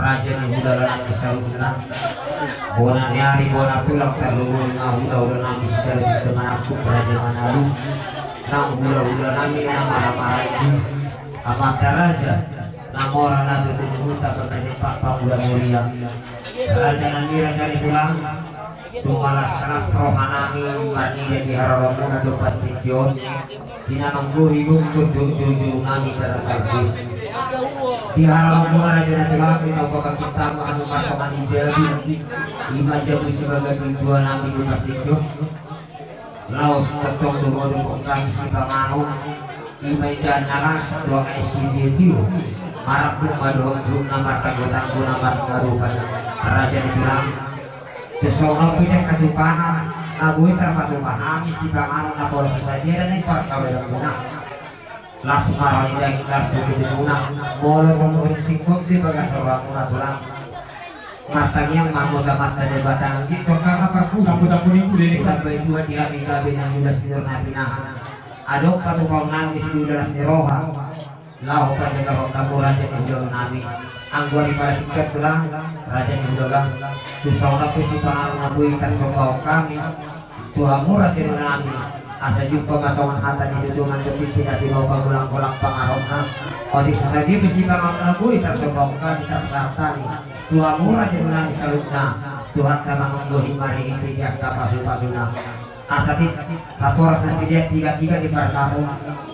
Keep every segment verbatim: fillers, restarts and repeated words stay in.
Raja ni hulahula nami saluhutna. Bona ni ari bona tulang, tarlumobi ma hulahula nami sijalo tintin manangkup raja Manalu. Nang hulahula nami na marhamaranggi, amanta raja na mora na tutu ni huta, pemene papa mula muria. Raja nami, raja ni tulang. Tung las-las roha nami marnida di haroromuna do pas tingki on. Di na manggohi gokgok do joujou nami tarasangkit. Di haroromuna raja na tulang, di na upa pakintamu anu martonga ni jabu. Ima jabu sibaga tua nami do pas tingki on. Laos tongtong do modom hami sipanganon. Ima indahan na las dohot ais sitio-tio. Marangkup ma dohot jut na martanggo-tanggo na marparupan raja ni tulang. Tung songon on pe di angka tupana na boi tarpatupa hami sipanganon na pola sasadia na i parsaudara muna. Las ma roha ni daging, las do pitimuna. Molo tung muhir singkop di bagas rohamuna tulang. Martangiang ma hamu tu Amanta Debata nangkin tongka na parpudi. Tampu-tampu ni pudi ni. Ditambai Tuhan di hami gabe na niula sitor na pinahan. Adong patupaon nami sidulas ni roha. Laho pajagahon hamu raja ni hulahula nami. Anggo ari pala tingkat tulang, raja ni hulahula. Tung songon on pe sipanganon na boi tarsombahon hami tu hamu raja ni hulahula nami. Asa jumpa ma songon hata ni tutu mandok tintin na tinopa, golang-golang pangarahutna. Otik so sadia pe sipanganon na boi tarsombahon hami tarpasahat hami tu hamu raja ni hulahula nami saluhutna. Tuhanta ma manggohi marhite di angka pasu-pasuna. Asa tit haporas na silean tiga-tiga di parlapon.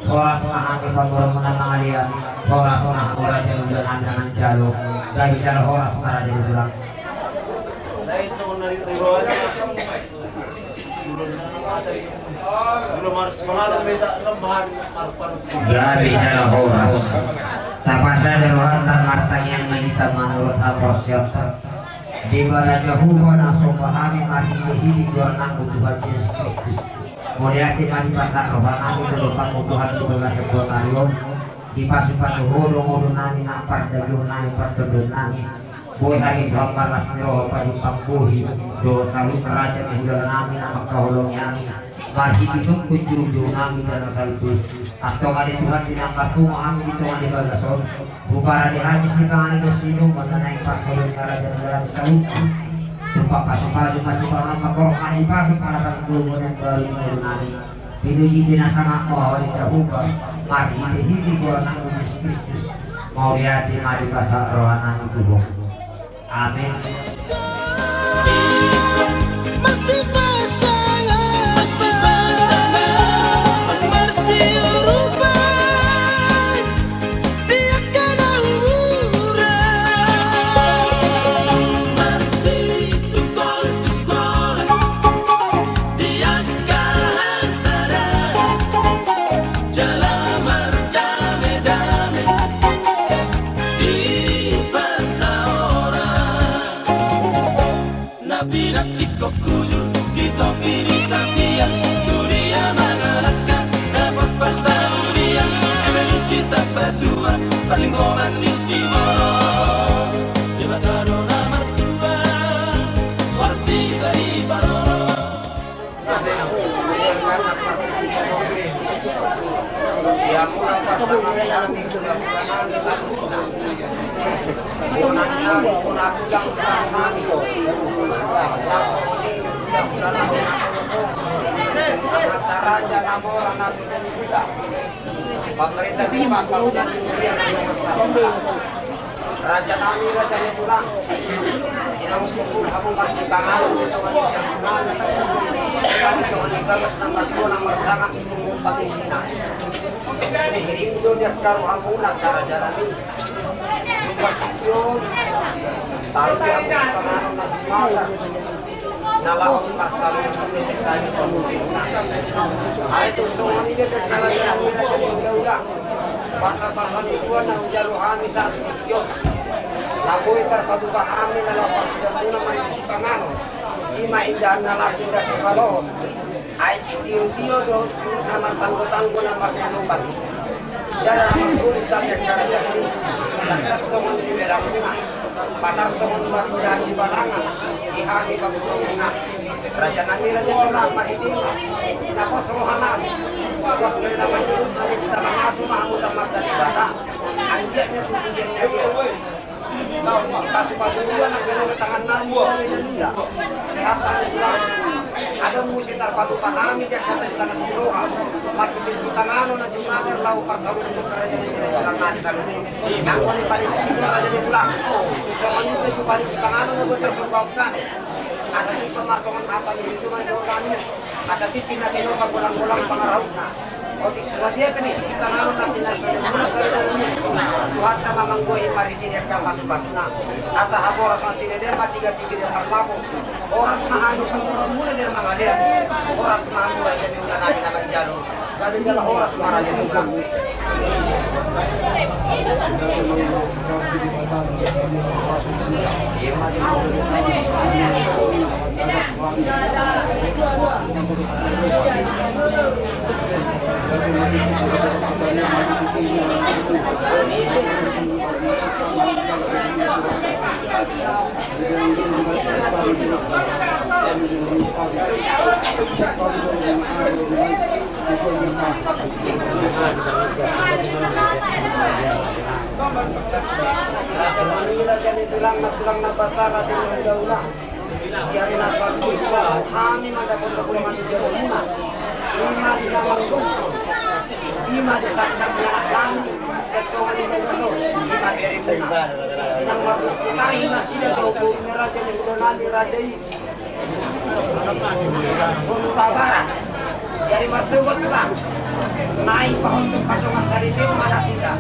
Horas ma hami pamoruonmuna mangalean. Horas ma hamu raja ni hulahula nami na manjalo. Gabe jala horas ma raja ni tulang. Gabe jala horas. Tapasada rohanta, martangiang ma hita manurut haporseaonta. Debata Jahowa na somba hami marhite-hite goarna Tuhan Jesus Kristus. Mauliate ma dipasahat roha nami tu Tuhan di bagasan botari on. Dipasu-pasu Ho do ngolu nami, nang pardageon nami, partondion nami. Boi hami Tuhan marlas ni roha pajumpang bohi dohot saluhut raja ni hulahula nami na mangkaholongi hami. Marhite tongtong joujou nami jala saluhut. Antong ale Tuhan, di na marpungu hami di tonga ni bagas on, huparade hami sipanganon dohot sinuman na naeng parsaulian ni raja ni hulahula nami saluhut. Tumpak pasu-pasu ma sipanganon, mangkorhon ma hipasu pala panggogonan baru ni ngolu nami. Pinuji pe na sangap ma Ho ale Jahowa, marhite-hite goarna Jesus Kristus. Mauliate ma dipasahat roha nami tu Ho. Amen. Na pinantikkon hujur di topi ni tapian, tu dia mangalangka dapot parsaulian, eme ni si Tapatuan, parlinggoman ni si Moro, Debata do na martua, horas hita diparorot. Ia muna parsangap hami, muna parsangap hami. Bona ni hami, bona tulang, tulang hami. Langsung ini, tulang, tulang hami. Mata raja na mora na tutu ni huta. Pamarenta si papa, sudah di dunia na mora. Raja nami, raja ni tulang. Inang sungkun hamu marsipanganon di tonga ni jabu nami. Di tonga ni bagas na martua na marsangap di punggung pangisina. Dihirim do di angka rohamuna, raja nami. Di pastikion. Taruh di hamu sipanganon na di mata. Na laho parsaulian tu desa nami pamuluna. Ai tung songon i do pe, raja nami, raja ni hulahula. Pasa-pasa ni Tuhan na hujalo hami saat i. Io. Na boi tarpatupa hami na laho parsaulianmuna marhite sipanganon. Ima indahan na las, indahan sipalohot. Ais sitio-tio dohot jut na martanggo-tanggo na marlulupan. Jala na marhulik hami angka raja i. Tangkas songon di medangmuna. Patar songon marhita di balanga. Di hami pangulumuna. Raja nami, raja ni tulang, marhite ma na pos roha nami. Waktu na manjurut nami, kita mangasu ma hamu tu Amanta Debata. Anggiat na tutu dia na dia. Pasu-pasu dua na ganup di tangan nami. Sehat tangan tulang. Adong muse tarpatupa hami di angka pesta na sidoha. Marhite sipanganon na jumangan laho parsaulihon tu raja ni tulang nami saluhutna. Anggo ni paling tinggi raja ni tulang. Songon i pe tu paling sipanganon na boi tarsombaon hami. Asa susa ma songon hata ni tulang nami. Asa tingki na tinopa golang-golang pangarahutna. Otik susa dia pe na hita sipanganon na pinarsaulihon muna gabe dalan i. Tuhan na mamanggohi marhite di angka pasu-pasuna. Asa haboras ma silelean ma tiga-tiga dia parlapo. Horas ma hami pamoruon muna dia mangalean. Horas ma hamu raja ni tulang nami na manjalo. Gabe jala horas ma raja ni tulang. Raja nami, raja ni tulang na, tulang na basa, raja ni hula-hula. Di ari na saluhut hami mandapothon dongan ni jabu muna. Ima di na manggongkon. Ima di sangkap ni anak nami. Sian tonga ni bagas on. Ima beremuna. Inang mardos ni tahi nasida dohot boru ni raja ni hula nami raja i. Boru Tabara. Jadi marsogot tulang. Naeng pahothon pardongansaripeon ma nasida.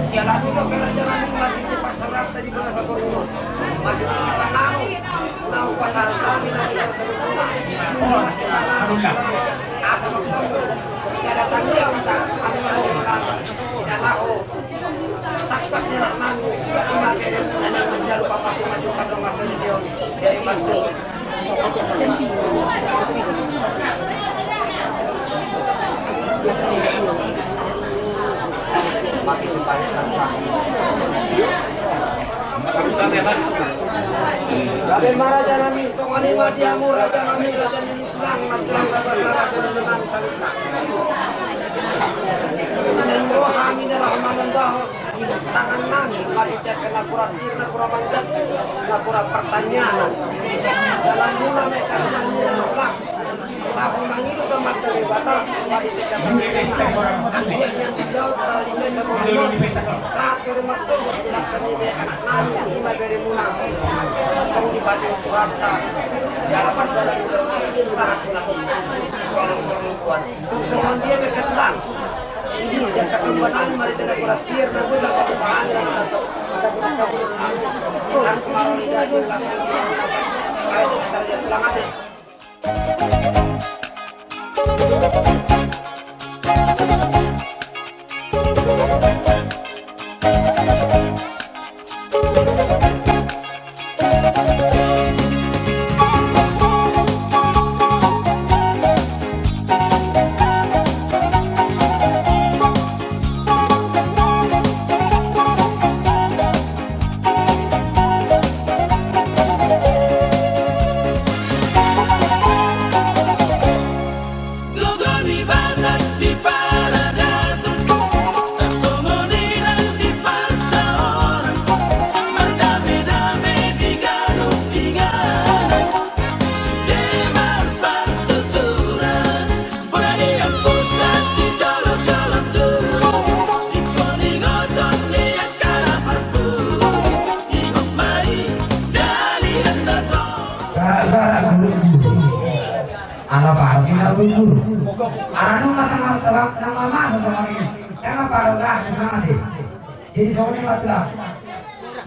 Siala do dohot raja nami marhite parsauranta di bagasan boru on. Marhite sipanganon. Na hupasahat hami na di parsauranta. Hupasahat hami. Asa nonton. Sisada tangiang ta. Hami mau mengapa. Tidak laho. Sangkap ni anak nami, ima beremuna na manjalo pamasuk-masuk pardongansaripeon dari masuk. Mati supaya tanpa. Gabe ma raja nami, songon i ma di hamu raja nami, raja nami. Tulang, tulang na basa, raja ni hula nami saluhutna. Roha nami na laho manambahon tangan nami, marhite angka napuran tir, napuran manggat, napuran partangiangan. Dalan muna ma i karena muna tulang. Laho mangido tu Amanta Debata, marhite angka tangan nami. Anggiat nian dijawab, dalan muna sabodo. Sahat tu rumah sogot, dilangkan ni anak nami, ima beremuna. Tong dipatihon Tuhanta. Jala mardalan sahat tu na tingki. Suarong-suarong tuan. Songon dia pe ketulang. Dia kasumbanan mari tena kurat tiar na guna patupahan na mata. Las maroni daging las maroni mata. Kaya tu kata dia tulang ate. Gara-gara guru-guru. Ala parah, ina guru-guru. Ala nunga nang, nang, nang mamasa sama ini. Nang parah lah, nang ade. Jadi soalnya mati lah.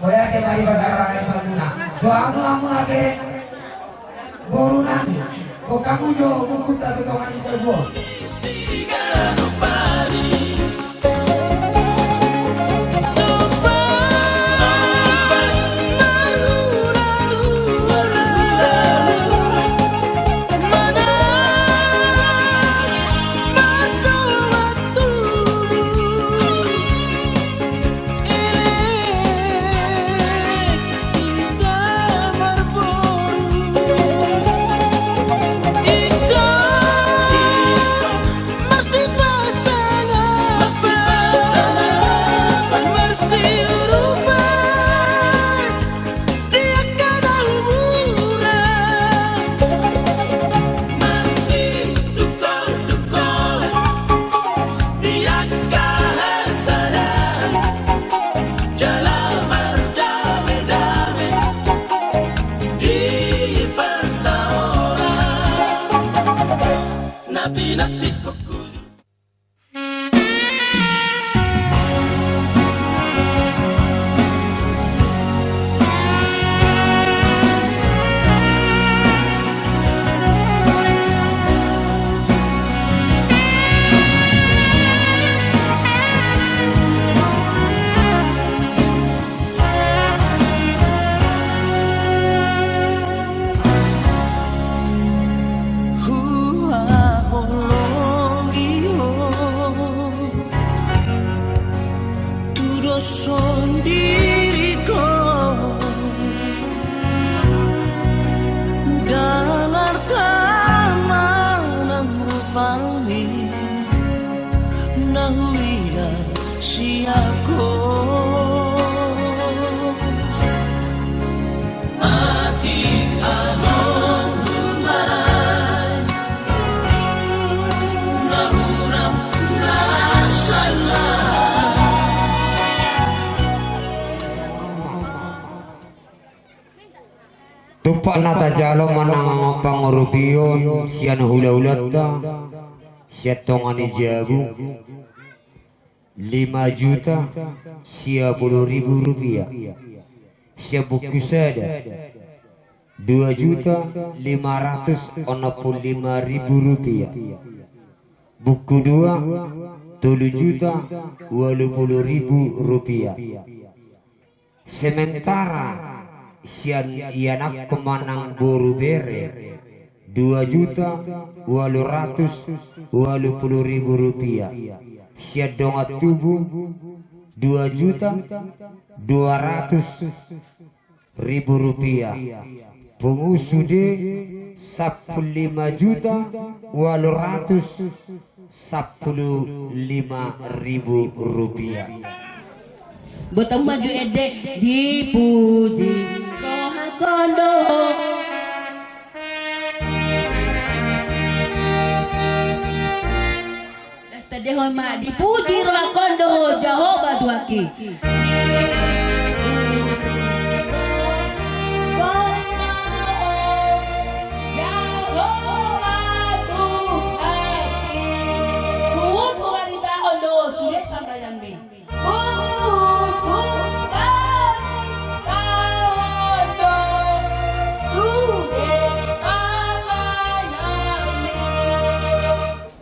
Boleh aja mari pasar raya bangunan. Soalnya kamu lagi. Boru nami, bokamu jo, kukuta tu tongan ni terbuat. Tumpak na tajalo manang pangurupion sian hulahulanta, sian tonga ni jabu, lima juta sia pulu ribu rupiah. Sian buku sada, dua juta lima ratus onom pulu lima ribu rupiah. Buku dua, tolu juta ualu pulu ribu rupiah. Sementara sian ianakhon manang boru bere, dua juta ualu ratus ualu pulu ribu rupiah. Sian dongan tubu, dua juta dua ratus ribu rupiah. Pungu sude, sampulu lima juta ualu ratus sampulu lima ribu rupiah. Botamu maju ende. Dipuji rohangkon do. Las tandehon ma, dipuji rohangkon do ho Jahowa Tuhanki. Jahowa Tuhanki. Huhut hubarita on do sude sambayanmi. Huhut hubarita on do sude sambayanmi.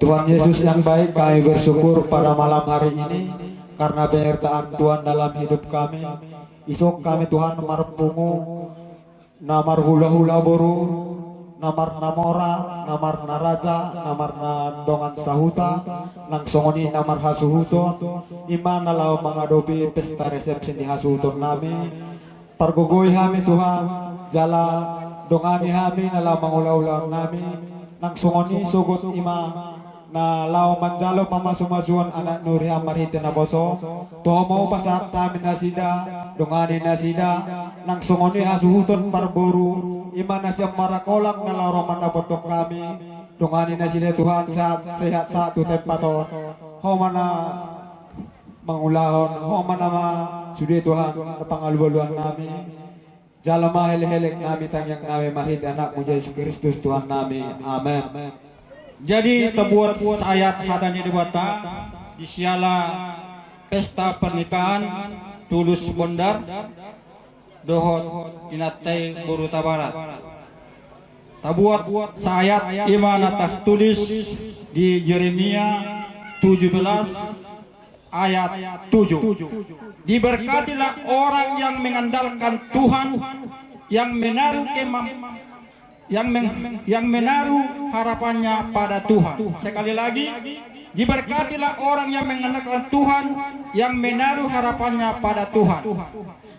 Tuhan Yesus yang baik, kami bersyukur pada malam hari ini karena penyertaan Tuhan dalam hidup kami. Isuk kami, Tuhan, marpungu, na marhulahula boru, na marnamora, na marnaraja, na marnadongan sahuta, nang songon i na marhasuhuton, i ma na laho mangadopi pesta resepsi ni hasuhutonnami. Pargogoi hami, Tuhan, jala dongani hami na laho mangulahulaonnami, nang songon i sogot i ma na laho manjalo pamasumasuon anak ni huriaM marhite naposo. Tu Ho ma hupasahat hami nasida, dongani nasida, nang songon i hasuhuton parboru, i ma na sian Marangkolang na laho ro mandapothon hami. Dongani nasida, Tuhan, sehat, sehat sahat tu tempat on. Ho ma na mangulahon, Ho ma na ma sude, Tuhan, na pangalualuannami. Jalo ma helehelengnami, tangiangnami marhite AnakMu Jesus Kristus Tuhannami. Amen. Jadi tabuat saayat hata ni Debata di siala pesta pernikahan Tulus Bondar dohot inanta i boru Tabarat. Tabuat saayat, i ma na tartulis di Jeremia tujuh belas ayat tujuh. Diberkatilah orang yang mengandalkan Tuhan, yang menaruh kemam-, yang meng-, yang menaruh harapannya pada Tuhan. Sekali lagi, diberkatilah orang yang mengandalkan Tuhan, yang menaruh harapannya pada Tuhan.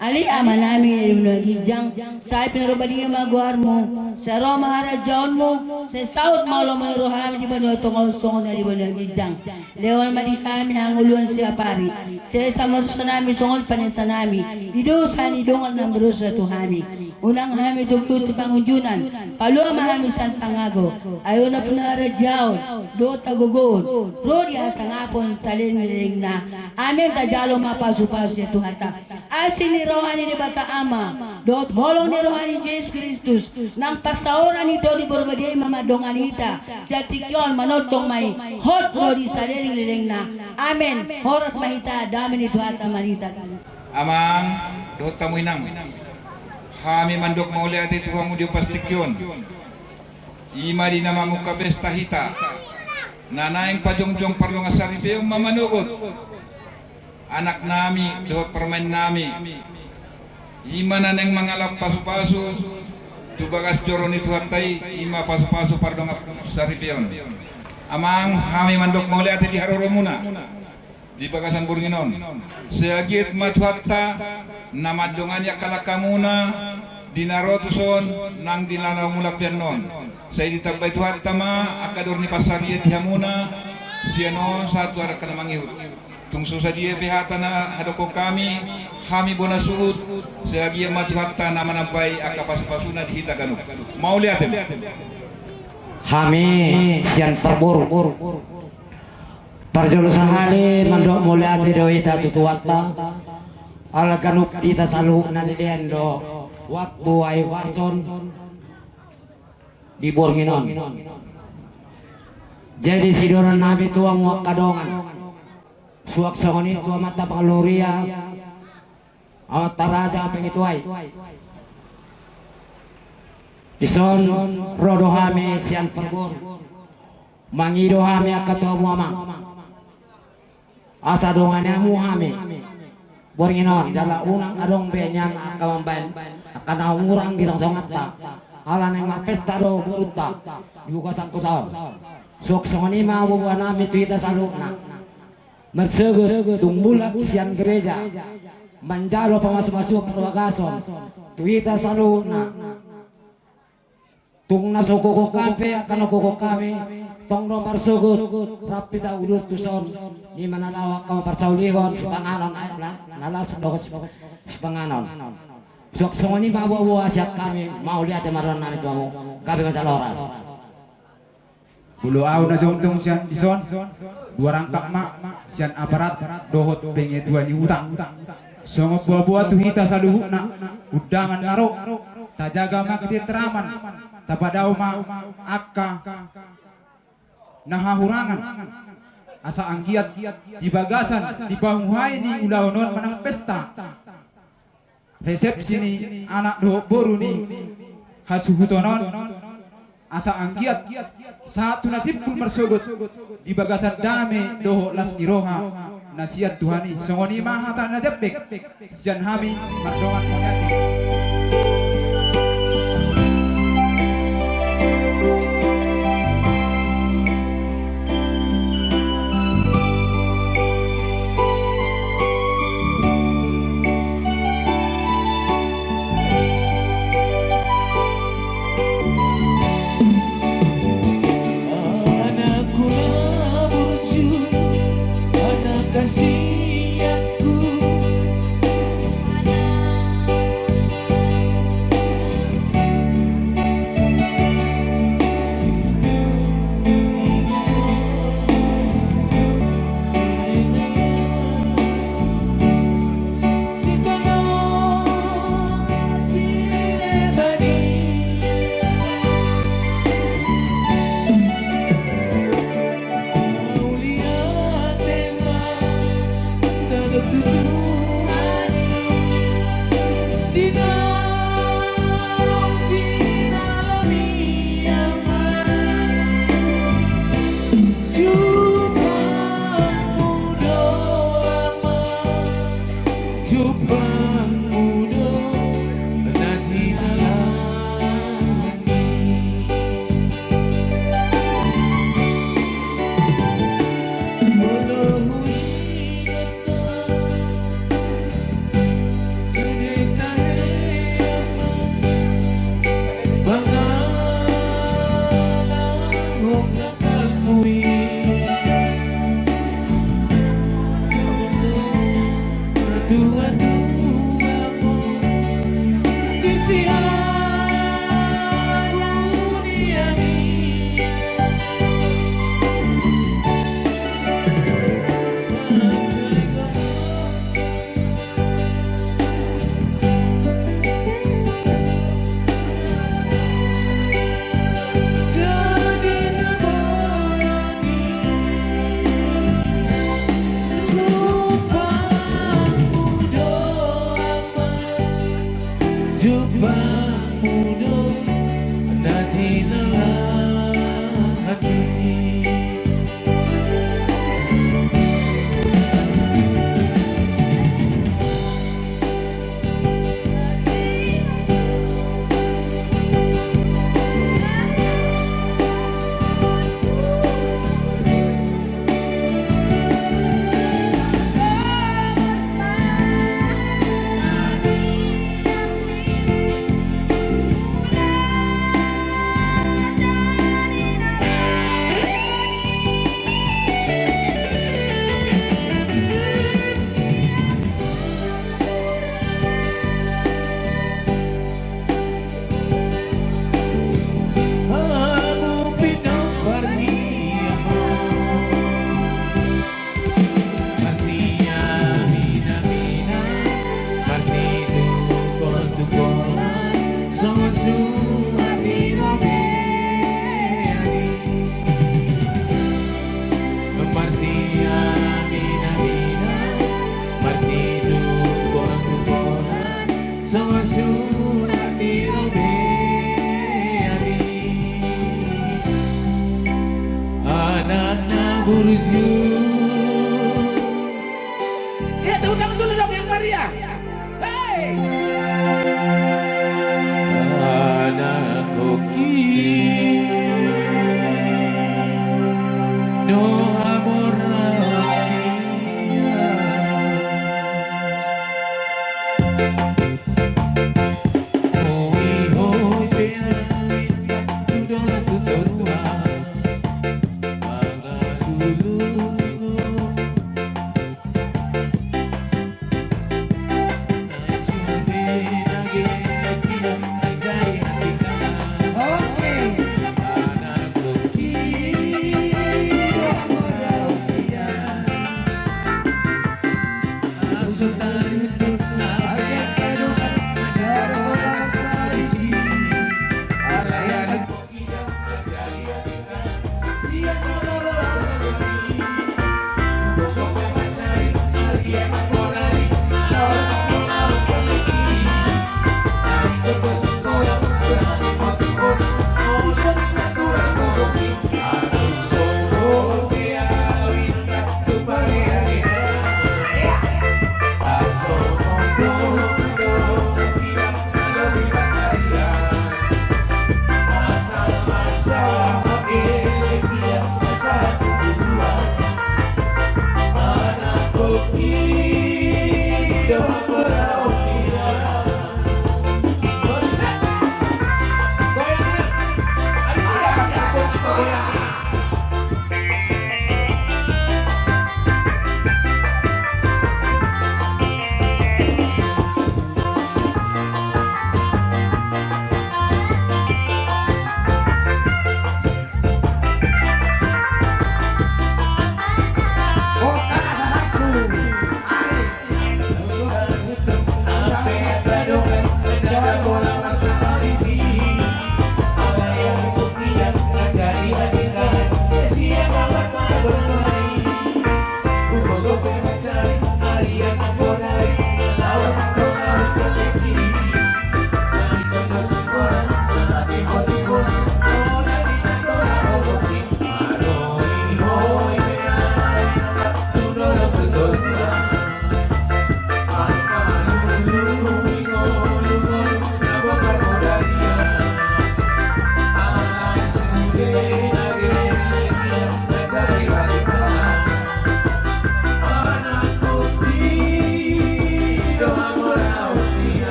Ale Amanami na di banua ginjang, sai pinarbadia ma goarMu, sai ro ma harajaonMu, sai saut ma lomo ni rohaMi di banua tonga on songon na di banua ginjang. Lehon ma di hami hangoluan siapari, sesa ma dosanami songon panesanami di dosa ni dongan na mardosa tu hami. Unang hami togihon tu pangunjunan, palua ma hami sian pangago. Ai Ho do nampuna harajaon dohot hagogoon, ro di hasangapon saleleng ni lelengna. Amen. Tajalo ma pasupasu sian Tuhanta. Asi ni roha ni Debata Ama dohot holong ni roha ni Jesus Kristus, nang parsaoran ni Tondi Porbadia i ma mandongani hita sian tingki on, manongtong ma i hot ro di saleleng ni lelengna. Amen. Horas ma hita, dame ni Tuhanta marhite. Amang dohot hamu inang, hami mandok mauliate tu hamu di ombas tingki on. I ma di na mamungka pesta hita, na naeng pajongjong pardongansaripeon ma manogot anaknami dohot parumaennami. I ma na naeng mangalap pasupasu tu bagas joro ni Tuhanta i, i ma pasupasu pardongansaripeon. Amang, hami mandok mauliate di haroromuna di bagasan borngin on. Sai agiot ma Tuhanta na mandongani angka langkamuna di na ro tusi on nang di na laho mulak pe annon. Sai ditambai Tuhanta ma angka dor ni pansarian di hamuna sian on sahat tu angka na mangihut. Tung so sadia pe hata na hadokhon hami, hami bona suhut, sai agiot ma Tuhanta na manambai angka pasupasuna di hita ganup. Mauliate. Hami sian parboru. Parjolo sahali mandok mauliate do hita tu Tuhanta, ala ganup di hita saluhutna dilehon do Waktu ai pason di borngin on. Jadi sidohonon nami tu hamu angka dongan, suang songon i tu amanta pangaloria, amanta raja pe tu ai. Dison ro do hami sian parboru, mangido hami angka tu hamu amang. Asa dongani hamu hami borngin on, jala unang adong be nian angka mambaen angka na hurang di tongatonganta. Ala naeng marpesta do borunta di bagasan huta on. Suang songon i ma boaboa nami tu hita saluhutna. Marsogot dung mulak sian gereja manjalo pamasumasuon parbagason tu hita saluhutna. Tung na so gokhon hami pe angka na gokhon hami, tong do marsogot rap hita udur tuson, i ma na laho angka mamparsaulihon sipanganon, na, na las dohot sipanganon. Suang songon i ma boaboa sian hami, mauliate ma dohonon nami tu hamu, gabe ma jala horas. Molo ahu na jongjong sian dison, dua rangkap ma sian aparat dohot pengetua ni huta. Songon boaboa tu hita saluhutna, undangan na ro, tajaga ma ketentraman, tapadao ma angka na hahurangan, asa anggiat di bagasan di pamuhai ni ulaon on manang pesta resepsi ni anak dohot boru ni hasuhuton on, asa anggiat sahat tu na simpul marsogot di bagasan dame dohot las ni roha na sian Tuhan i. Songon i ma hata na jambek sian hami mardongan mauliate. Anakku na burju, anak kasihanku.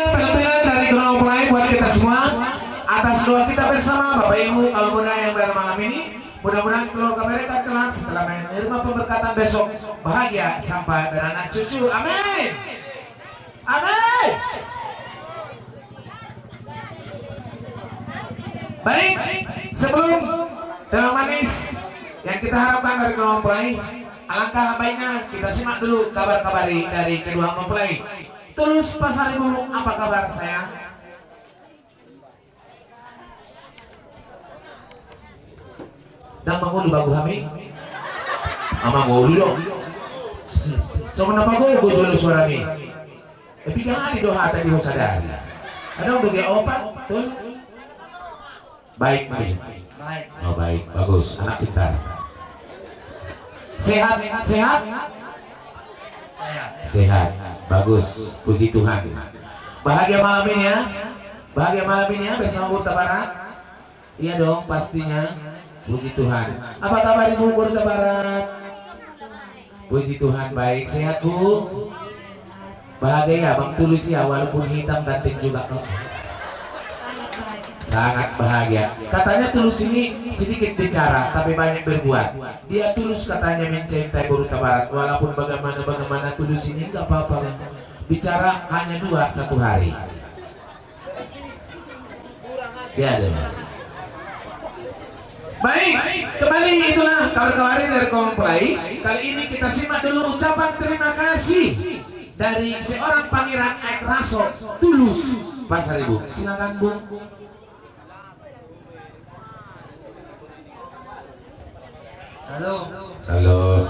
Penampilan dari kedua mempelai buat kita semua. Atas doa kita bersama, Bapak Ibu, kalau muda yang pada malam ini, mudah-mudahan keluarga mereka kelak setelah menerima pemberkatan besok bahagia sampai beranak cucu. Amin. Amin. Baik, sebelum tema manis yang kita harapkan dari kedua mempelai, alangkah baiknya kita simak dulu kabar-kabar dari kedua mempelai. Tulus Pasaribu, apa kabar, sayang? Ndang mangolu bagu hami? Ah, mangolu do. Songon na magogo jolo suarami. Tapi piga hali do hata di ho sadari? Adong do gabe opat, tolu? Baik, baik. Baik. Oh, baik, bagus. Anak pintar. Sehat, sehat? Sehat. Sehat. Bagus. Puji Tuhan. Bahagia malam ini, ya. Bahagia malam ini, ya, bersama Boru Tabarat. Iya dong, pastinya. Puji Tuhan. Apa kabar, Ibu Boru Tabarat? Puji Tuhan, baik. Sehat, Bu? Bahagia ya, Bang Tulus ya, walaupun hitam ganteng juga kok. Sangat bahagia. Katanya Tulus ini sedikit bicara, tapi banyak berbuat. Dia tulus katanya mencintai Boru Tabarat. Walaupun bagaimana-bagaimana, Tulus ini nggak apa-apa, Bang. Bicara hanya dua satu hari. Ya, ada. Baik, kembali itulah kabar-kabar dari Komplai. Kali ini kita simak dulu ucapan terima kasih dari seorang pangeran aek raso, Tulus Pasaribu. Silakan, Bung. Salam. Salam.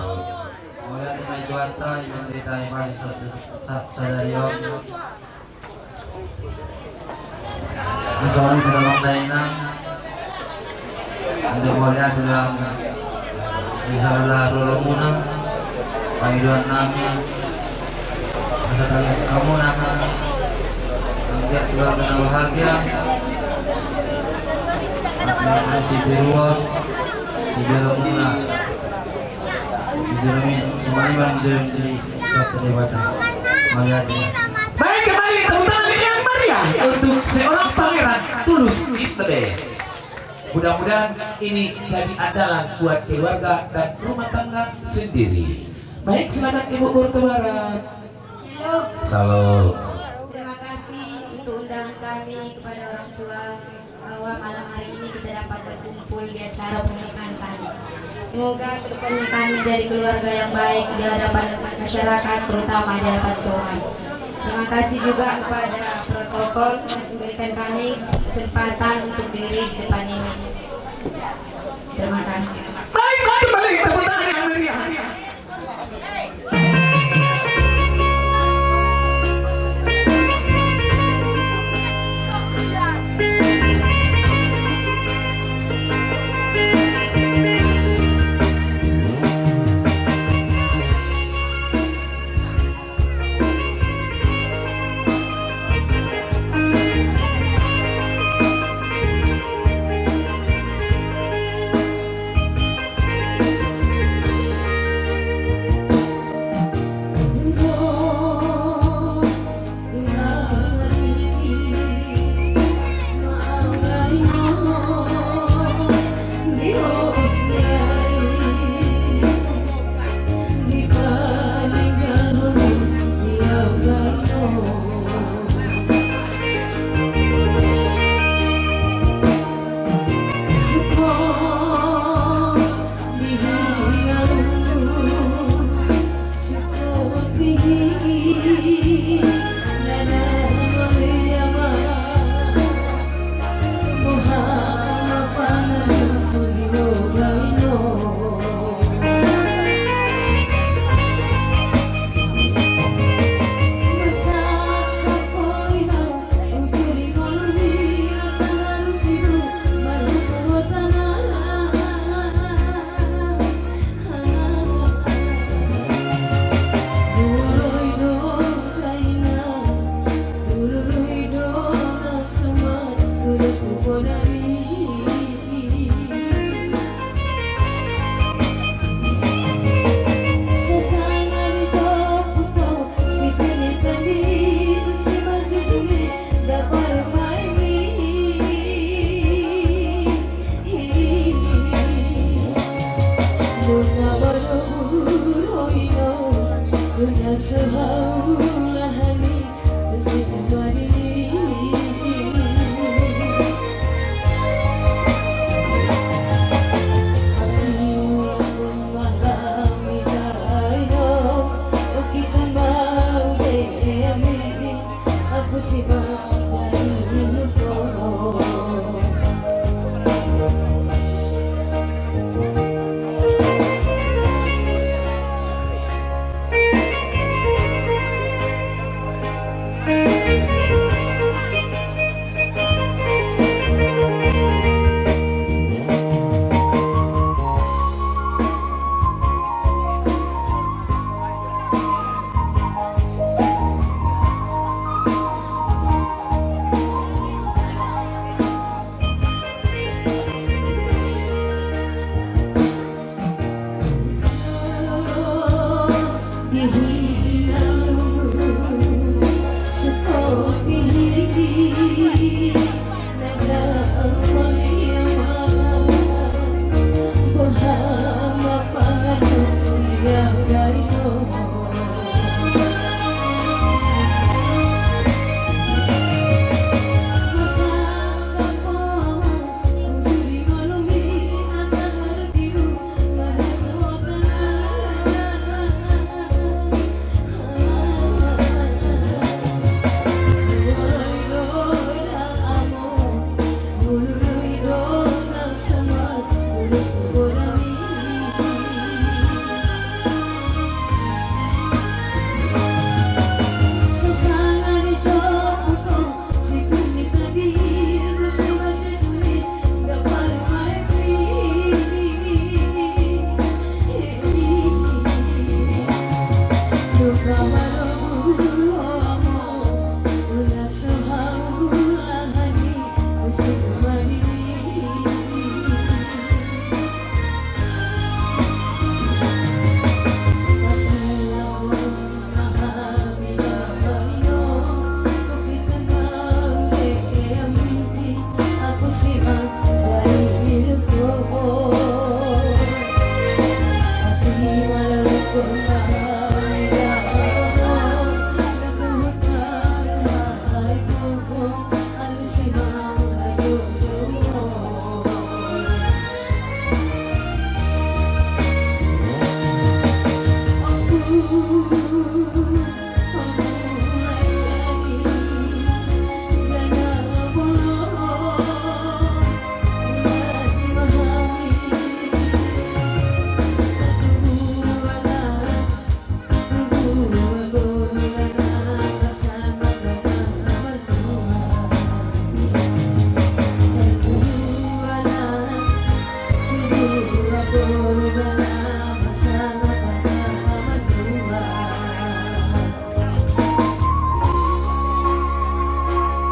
Mauliate ma di Tuhanta, di na pinaribasa sa-, sa-, sadari on. Songon i sada amang dainang. Anggiat mauliate do hami. Di sala-sala ni rohamuna, pangidoan nami. Asa taringot hamuna, anggiat keluarga na bahagia. Anggiat sitiruon di jolomuna. Di jolomi, semuanya barang di jolomi, di kata Debata. Mauliate. Baik, kembali tepuk tangan yang meriah untuk seorang pangeran, Tulus is the best. Mudah-mudahan ini jadi andalan buat keluarga dan rumah tangga sendiri. Baik, silakan Ibu Boru Tabarat. Shalom. Shalom. Terima kasih untuk undangan kami kepada orang tua bahwa malam hari ini kita dapat berkumpul di acara pernikahan kami. Semoga kedepannya kami jadi keluarga yang baik di hadapan masyarakat, terutama di hadapan Tuhan. Terima kasih juga kepada protokol yang memberikan kami kesempatan untuk diri di depan ini. Terima kasih. Baik, baik, baik. Tepuk tangan yang meriah.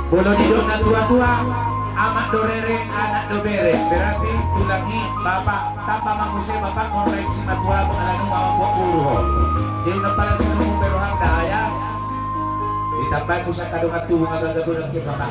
Molo didok na tua-tua, amak do rere, anak do bere. Berarti tulang i, bapak, tamba ma muse bapak, ngon raik simatua, ala nunga mambuat boru ho. Jadi na pala songon i pe roham da, ya. Ditambai muse angka dongan tubu, angka gabe dongan tubu, bapak.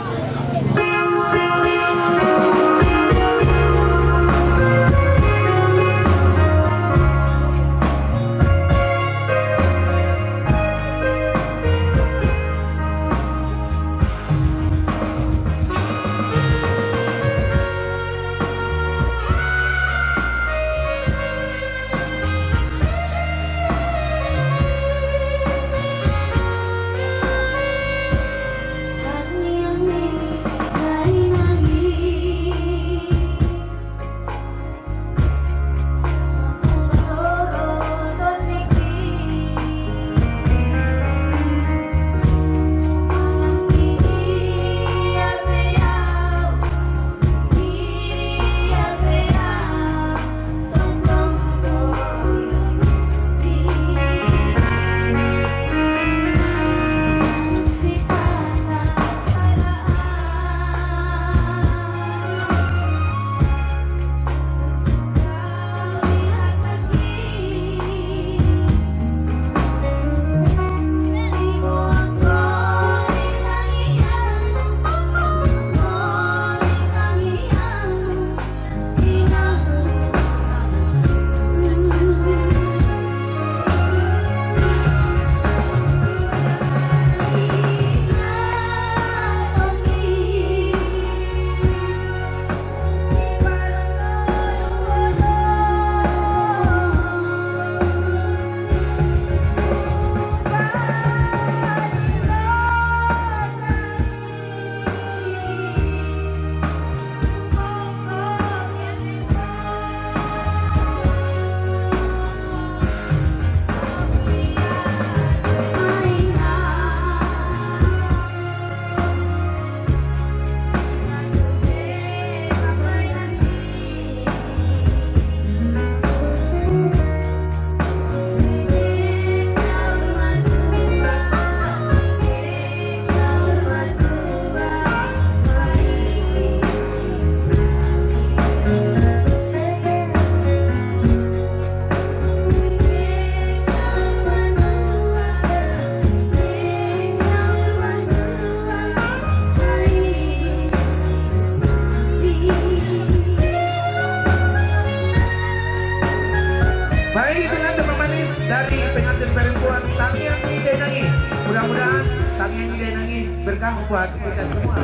Baik, pengantin pemanis dari pengantin perempuan, tangiang ni dainang i. Mudah-mudahan tangiang ni dainang i berkah buat kita semua.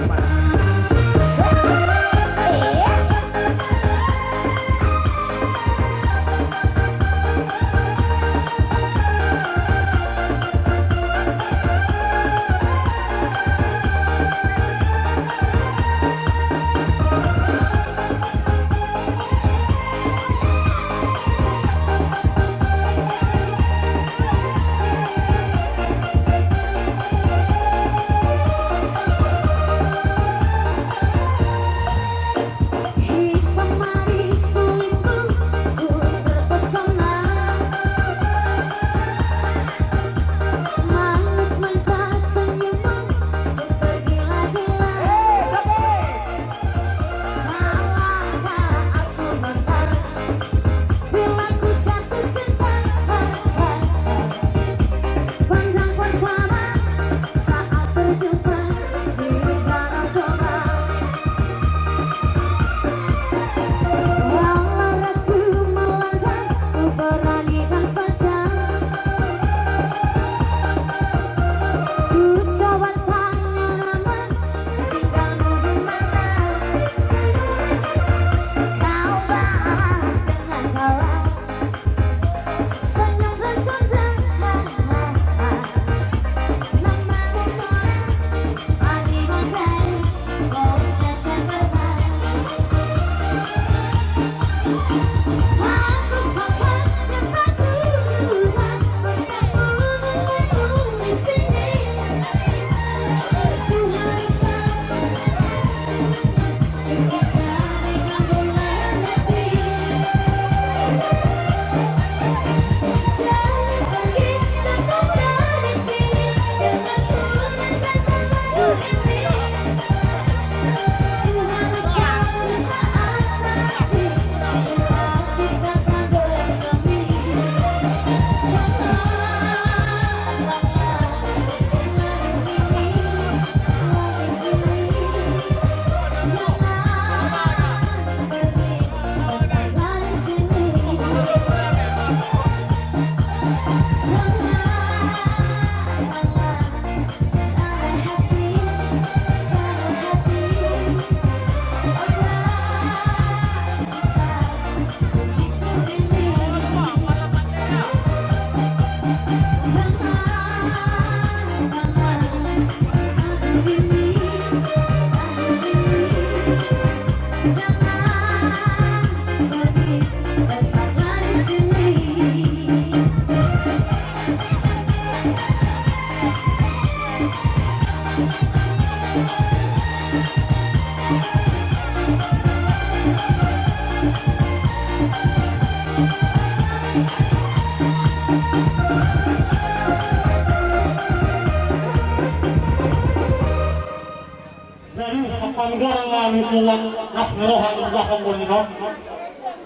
Jadi, hapanggaran na nikuat nas ni roha ni roha murina.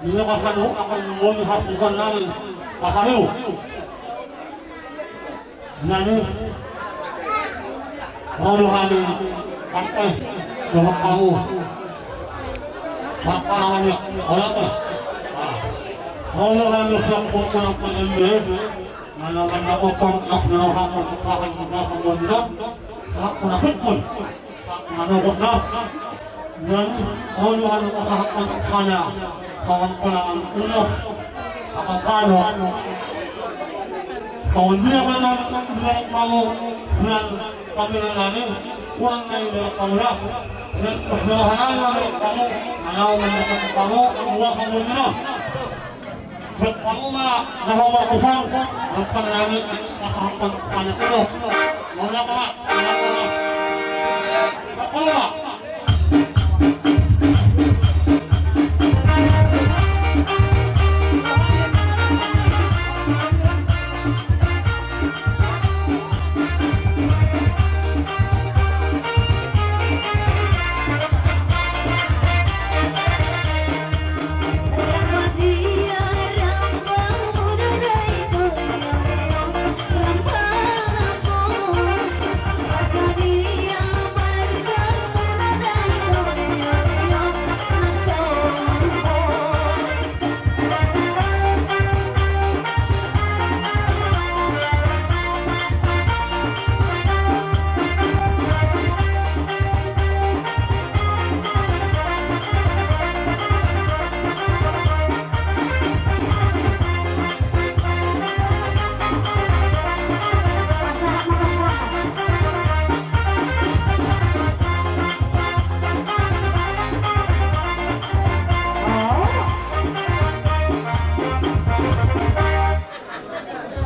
Dia kasanu akan memboli hasukan nami kasanu. Jadi, rodo hami pakai dohot kamu. Pakai namanya orang tu. Rodo hami siap pokok yang penting. Mana mana kokong as na roha murina. Aku nasukun. Manogot na. Jadi, olo anu pasahathon sada songon polangan ulos, apa pano. Songon dia mana dia mau sian paminan nami, kurang nai dia paula. Sian pos roha nai dia paula, manau mandapat paula, dua kamu ni. Buat kamu ma na ho markusan, buat kami nami, pasahathon sada ulos. Mau na apa? Mau na apa? Buat kamu ma.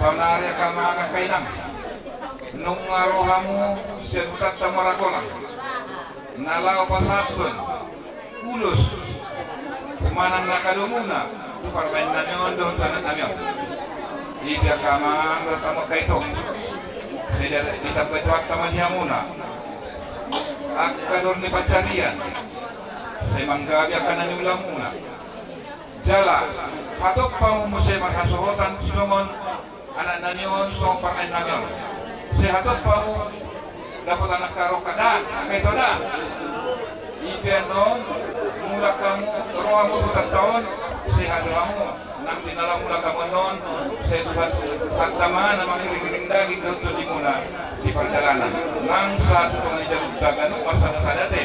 Saonari angka amang angka inang, nunga ro hamu sian hutanta Muara Kolang na laho pasahathon ulos manang na kadomuna tu parmaen nami on dohot anak nami on. Ipe angka amang dohot hamu angka ito, sai ditambai Tuhanta ma di hamuna angka dor ni pansarian, sai manggabe angka na niulamuna. Jala hatop hamu muse marhasohotan songon anak nami on songon parmaen nami on. Sai hatop hamu dapot anak na rongkap da, angka ito da. Ipe annon, mulak hamu, ro hamu tu hutanta on, sehat do hamu. Nang di na laho mulak hamu annon, sai Tuhanta ma na mangiringiring daging dohot tondimuna di pardalanan. Nang sahat tu tonga ni jabu ta ganup marsada-sada te.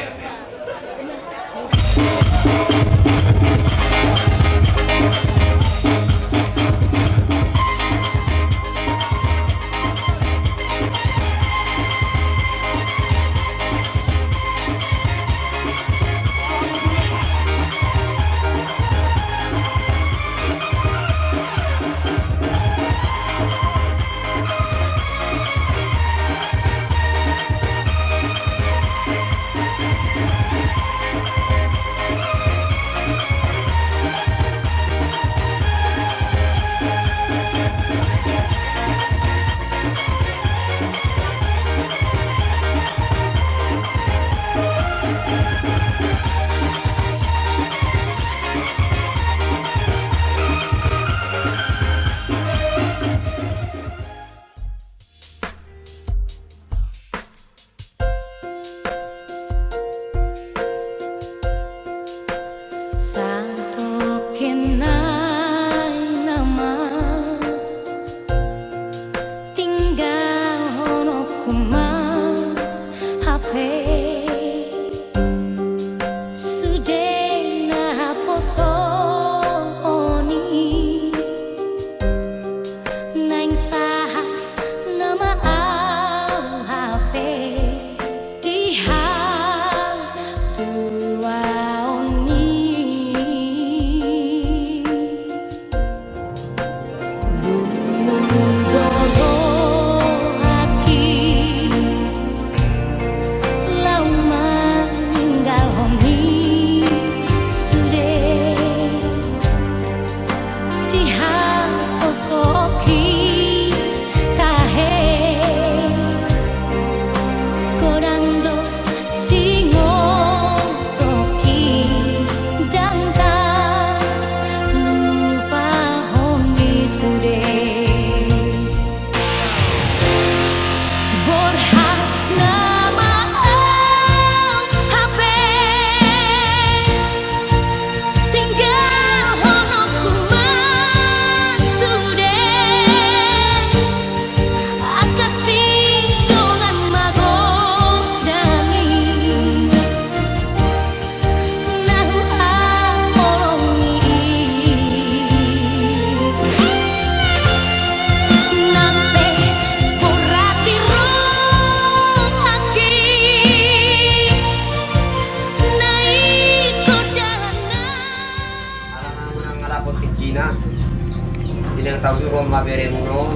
Bere muna on,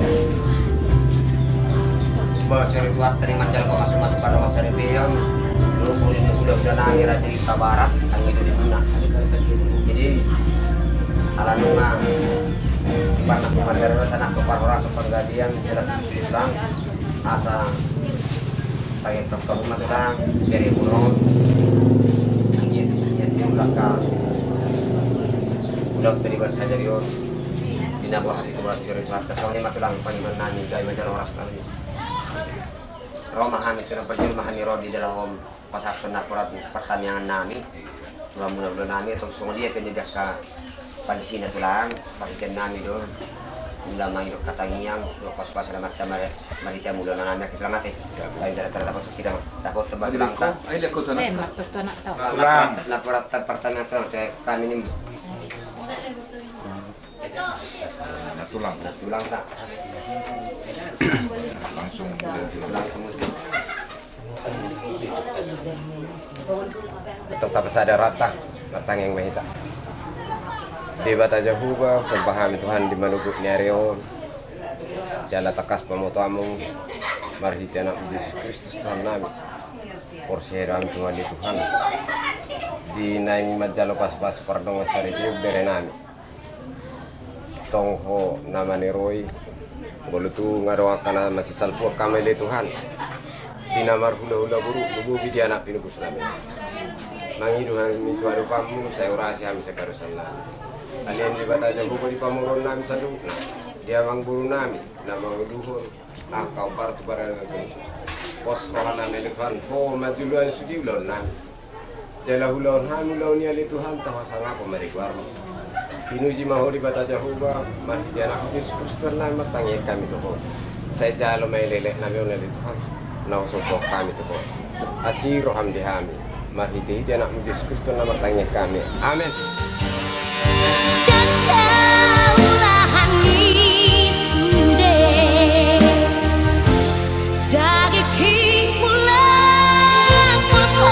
bagas ni roha ni Tuhanta, manjalo pamasu-masu pardongansaripeon, dohot boru ni hulahula nami Raja Dirta Barat, anggi doli muna. Jadi ala nunga di parnangkok mandar sana ke parhorasan panggabean, jalan sulit bang, asa tangihon hamu ma tulang, bere muna on. Anggiat, anggiat diulahon, ulaon tadi bahasa dari on. Di na pos di tuas jori tuas, songon i ma tulang pangidoan nami, gabe manjalo horas nami. Ro ma hami tu na parjolo ma hami ro di dalan on, pasahathon napuran partangiangan nami tu hamu hulahula nami, atau songon dia pe na di angka pangisina tulang, parhitean nami do. Ula mangido angka tangiang dohot pasupasu na marta mare, marhite hamu hulahula nami, angka tulang ate. Lain dalan tara dapot kita ma, dapot tempat tulang ta. Ai lihat kau sana. Eh, matos tu anak tau. Tulang. Napuran partangiangan tulang, kami ni. Na tulang. Na tulang ta. Langsung. Langsung. Tetap sada rata, martangiang ma hita. Debata Jahowa, somba hami Tuhan di manogot ni ari on. Siala tangkas pamotoanmu, marhite Anakmu Jesus Kristus Tuhan nami. Porsea do hami Tuhan di Tuhan. Di naeng manjalo pasupasu pardongansaripeon bere nami. Tong Ho na maniroi, molo tung adong angka na masisalpuon hami ale Tuhan. Di na marhulahula boru, lumobi di anak pinupus nami. Mangido hami tu adopanmu, sai urasi hami sakarosan nami. Ale Debata Jahowa, di pamoruon nami saluhutna, di amang boru nami na manguluhon angka ombar tu badan nami. Pos roha nami ale Tuhan, Ho ma juluan sude ulaon nami. Jala ulaon hami ulaon i ale Tuhan, taho sangap ma di goarmu. Pinuji ma Ho Debata Jahowa, marhite Anakmu Jesus Kristus Tuhan nami martangiang hami tu Ho. Sai jalo ma elek-elek nami on ale Tuhan, na husombahon hami tu Ho. Asi roham di hami, marhite-hite Anakmu Jesus Kristus na martangiang hami. Amen. Dangka ulahan ni sude, dagingki mulak poso.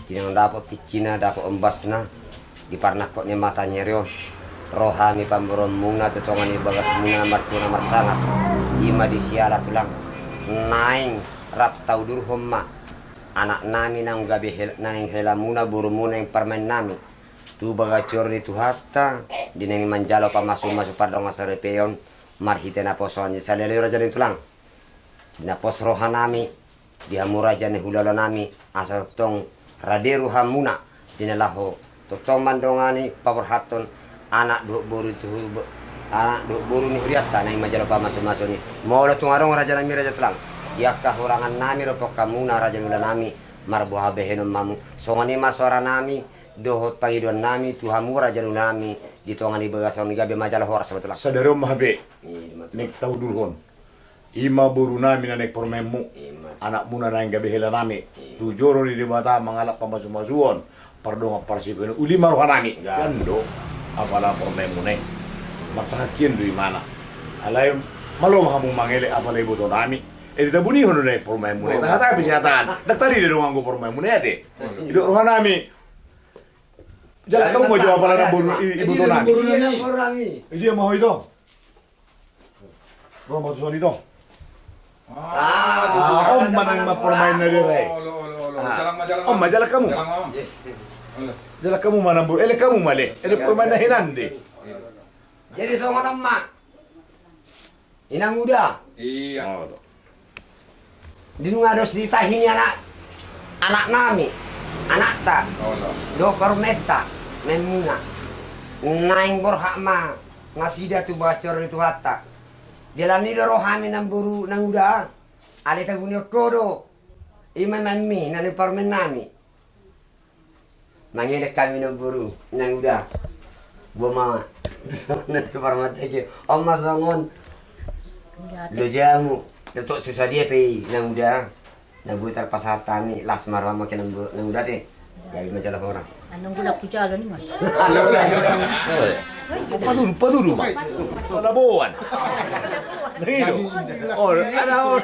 Di na dapot tingkina, dapot ombasna, di parnangkok ni mata ni ari on, ro hami pamoruonmuna tu tonga ni bagasmuna na martua na marsangap. I ma di siala tulang, naeng rap taudurhon ma anak nami naung gabe hel-, naeng helamuna, borumuna naeng parumaen nami. Tu bagas joro ni Tuhanta, di naeng manjalo pamasu-masu pardongansaripeon, marhite naposo on i, sahali-hali raja ni tulang. Di na pos roha nami, di hamu raja ni hulahula nami, asa tongtong rade rohamuna, di na laho tongtong mandongani paborhathon anak dohot boru tu, anak dohot boru ni hurianta, naeng manjalo pamasu-masu on i. Molo tung adong raja nami raja tulang, di angka hurangan nami dohot pongkamuna raja ni hulahula nami, marboha behenon ma hamu. Songon i ma soara nami dohot pangidoan nami tu hamu raja ni hulahula nami, di tonga ni bagas on i, gabe manjalo horas ma tulang. Sadari on ma hape. Iya, di ma tulang. Naeng taudurhon. I ma boru nami na naeng parumaenmu. I ma. Anakmuna naeng gabe hela nami. I ma. Tu joro ni Debata mangalap pamasu-masuon, pardongan parsipaingon, uli ma roha nami. Iya. Kan do, apala parumaenmuna i. Martahan hian do imana. Alai malo ma hamu mangelek apala iboto nami. Eh, ditabunihon do naeng parumaenmuna i. Oh. Tahan-tahan pe sihatahan. Ndang tarida do anggo parumaenmuna i ate. Oh. Didok roha nami. Jala hamu ma jo apala na boru i-, iboto nami. Iya, boru nami. Ise ma ho ito. Ro ma tu son ito. Ah, on ma na ma parumaen na bere. Olo, olo, olo. Ah. Jalang ma, jalang ma. On ma, jalang hamu. Jalang ma. Olo. Jalang hamu ma na boru. Elek hamu ma le. Elek parumaen na hinan de. Jadi songon on ma. Inang Uda. Iya. Olo. Di nunga dos ditahi ni anak, anak nami, anakta. Olo. Dohot parumaenta, maenmuna. Naeng borhat ma nasida tu bagas joro ni Tuhanta. Jala nidok rohami namboru Inang Uda. Alai tabunihon ho do. I ma maenmi, na naeng parumaen nami. Mangelek hami namboru Inang Uda. Boha ma na parmateke. On ma songon lojamu. Tontu so sadia pe i Inang Uda. Na boi tarpasahat hami, las ma roham, Inang Uda te. Jadi manjalo horas. Anong gula ku jalo ni ma. Patudu, patudu ma. Palaboan. Nang i do. Oh, ada on.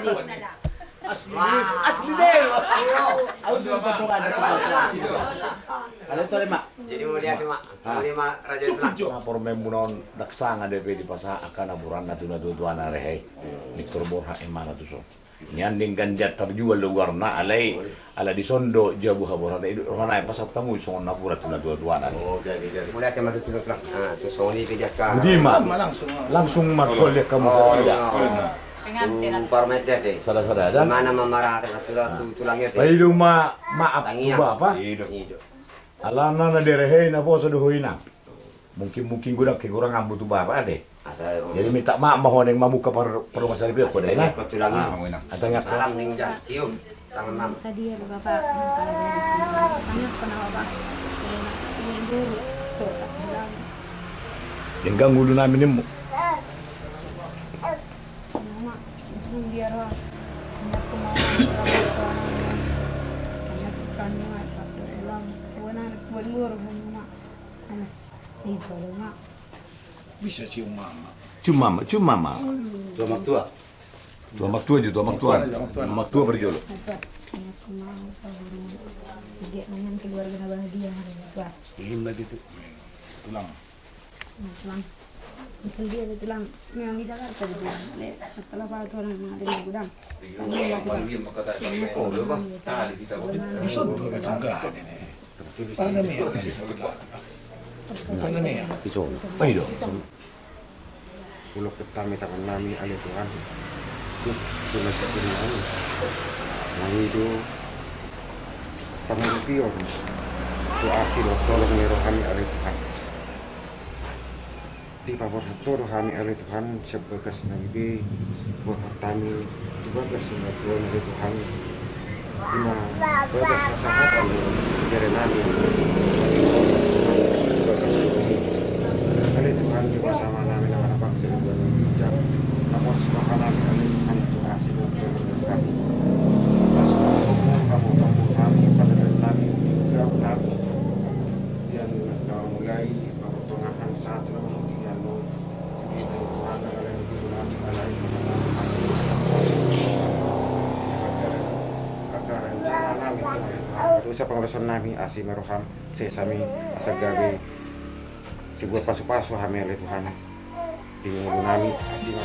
Asli, asli deh lo. Au sudah patungan. Ada itu, Mak. Jadi mau lihat, Mak. Mau lihat, Mak, Raja Tulang. Nah, pormen muna on, daksanga dope dipasahat angka na borhatna tu na tuatuana, rehe. Victor Borhat, imana tu son. Nian denggan dia tarjual do goarna, alai ala dison do jabu haborhatan, idut rohana, pasahat hamu songon napuran tu na tuatuana. Oke, oke, oke. Mulai aja mati tu na tulang. Ah, tu songon i pe dia ka. Budi ma. Langsung ma. Langsung ma, soal dia kamu. Oh, iya. Tu parmete te. Sada-sada da. Mana mamara tu tulang, tu tulang ya te. Paido ma, maaf, tangiang. Bapa. Ido. Ido. Alana na direhei na poso do ho, Inang. Mungkin, mungkin godang kekuranganmu tu bapa ate. Asa, oh. Jadi minta maaf ma ho, naeng mambuka par-, parmasalahan pe ho da, Inang. Asa, tulang. Ah, Inang. Antang ya. Salam ninja, cium. Salam, Mam. Sadia do, Bapa. Tanya ko na, Bapa. Denggan ngolu nami nimmu. Mama, langsung dia roh. Hanya tu mama, hanya tu kandungan, faktor elang. Kawan anak, kawan guru, Mama. Sana. Bisa cium mama. Cium mama, cium mama. Tua matua. Tua matua jo, tua matua. Tua matua. Tua matua parjolo. Keluarga na bahagia, tua. Ini begitu. Tulang. Tulang. Misal dia tulang. Memang di Jakarta dia tulang. Le, setelah apa tulang, ada di gudang. Di sana dua tangga ini. Pandemia. Pandemia. Ayo dong. Ulo pertama tangan nami ale Tuhan. Tuh, sudah sakit nami. Nami do pangurupion. Tu asi do tolong ni rohami ale Tuhan. Dipaborhat Ho do hami ale Tuhan, sian bagas nami be borhat hami tu bagas ni Tuhan ale Tuhan. Ima bagas hasahatan ni bere nami. Bagas ni ale Tuhan, Debata Ama nami na manapaksa di bulan ginjang, na pos roha nami ale Tuhan tu asi do tolong ni rohami. Pasupasu Ho, pamotong Ho hami, padalan nami, gabe nami. Sian na mulai Partongahan sahat tu na mangujungi annon, sude ma i Tuhan na ngalani guru nami alai. Angka rencana nami Tuhan ale Tuhan, dosa pangalaosion nami, asi ma roham, sesa ma i asa gabe sibuat pasupasu hami ale Tuhan. Di ngolu nami, asi ma.